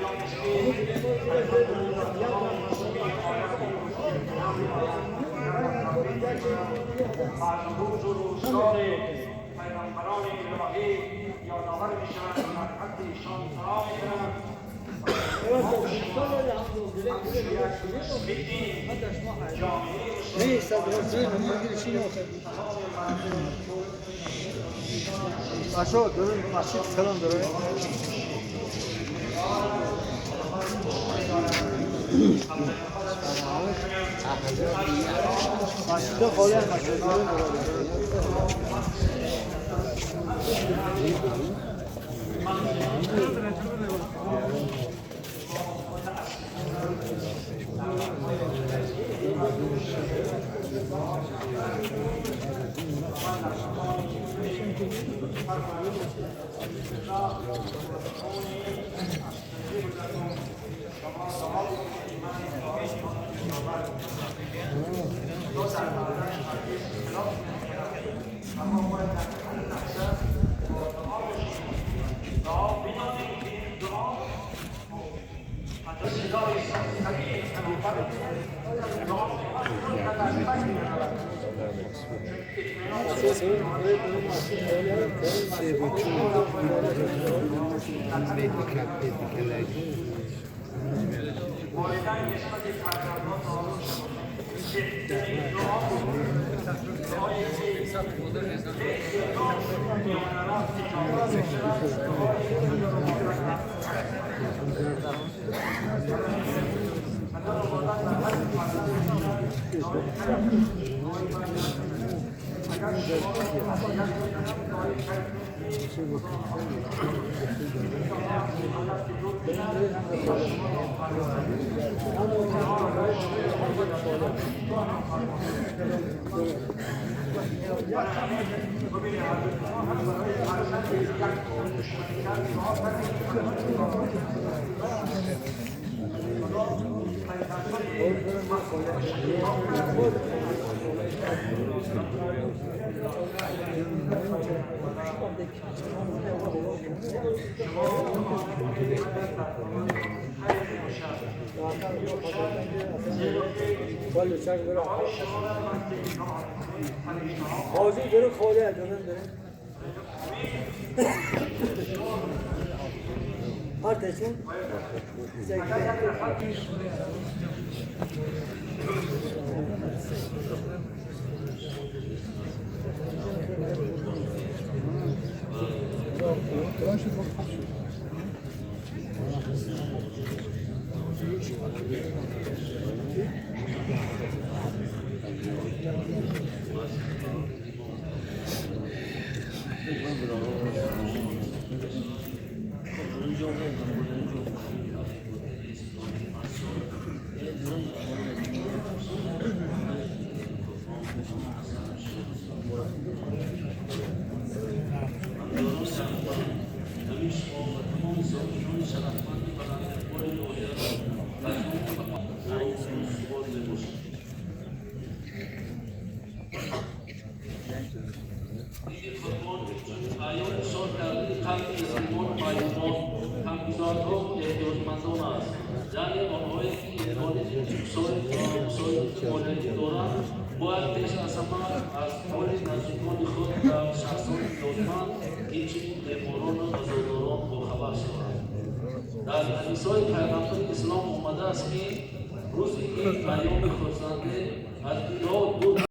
ایامی است که از روز و روزگار پیغمبران الهی یادآور میشوند و بر حد ایشان سلام میکنند. Aşağı durun, aşağı selam durun. Aşağıda kalıyor, aşağı durun. Ağzı dönü kolye dönün dönün. Artık Бояд пеш аз ҳама аз ҳоли наздикони худ ва шахсони ниёзманд, инчунин беморону азодорон бохабар шаванд. Дар ҳадисҳои пайғамбари ислом омадааст, ки рӯзи ид айёми хурсандӣ аз дилҳо дур